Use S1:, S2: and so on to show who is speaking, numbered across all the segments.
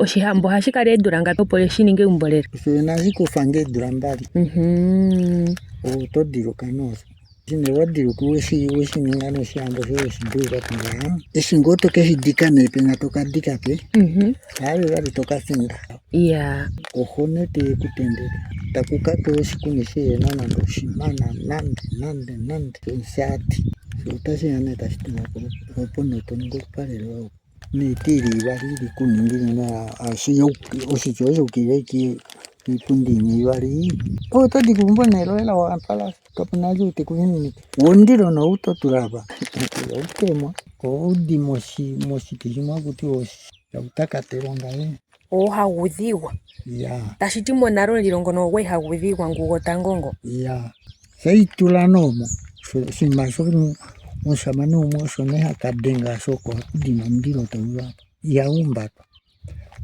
S1: Oshihambo ohashi kala eedula ngapi opo shi ninge eumbo lela?
S2: Osho inashi kufa nge eedula mbali.
S1: Mhm.
S2: Oto diluka noosho. Eshi nee wa diluka weshi weshi ninga nee oshihambo shoye weshi diluka po ngaha, eshi ngoo to keshi dika nee penya to ka dika pe, haave vali to ka finda.
S1: Iyaa.
S2: Oho nee teye ku tendele. Taku ka pewa oshikuni shihena nande oshimana nande nande nande omushaati. Sho otashiya nee tashi tungwa po opo nee to ningi olupale loye opo. Niiti ili ivali ili kuninginino oshiti oyo shaukilila ashike iipundi inya ivali. Ove oto dike eumbo nee loye la wapala kapuna eshi tekufininike. Wo omundilo nee ou totula apa ihau temwa ohaudi moshiti shimwe hakutiwa tau takatelwa ngaho.
S1: Oo hagu dhigwa.
S2: Iyaa.
S1: Tashiti monale omulilo ngono okwali hagu dhigwa ngu gotango ngo.
S2: Iyaa. Shaitula nee omo oshinima sho omushamane umwe osho nee hakadenga osho oko hakudi nee omundilo tauya apa. Ihau humbatwa.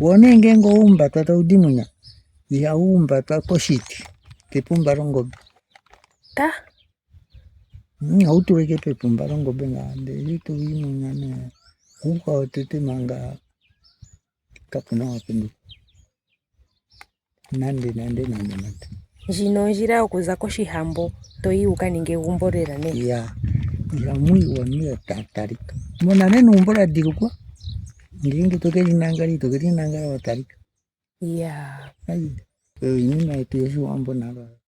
S2: Woo nee ngeenge owa humbatwa taudi mwinya, ihau humbatwa koshiti, kepumba longobe.
S1: Ta.
S2: Ohau tulwa ashike pepumba longobe ngaha ndee eshi towii mwinya nee oukwao tete manga kapuna ou apenduka. Nande nande nande nande.
S1: Ndjino ondjila yokuza koshihambo toyi wuka ninge egumbo lela nee.
S2: Iyaa, ihamuiwa omunhu tatalika. Monale nee eumbo ladilukwa ngeenge tokelinangala ito kelinangala watalika.
S1: Iyaa.
S2: Oyo oinima yetu yoshiwambo nale oyo.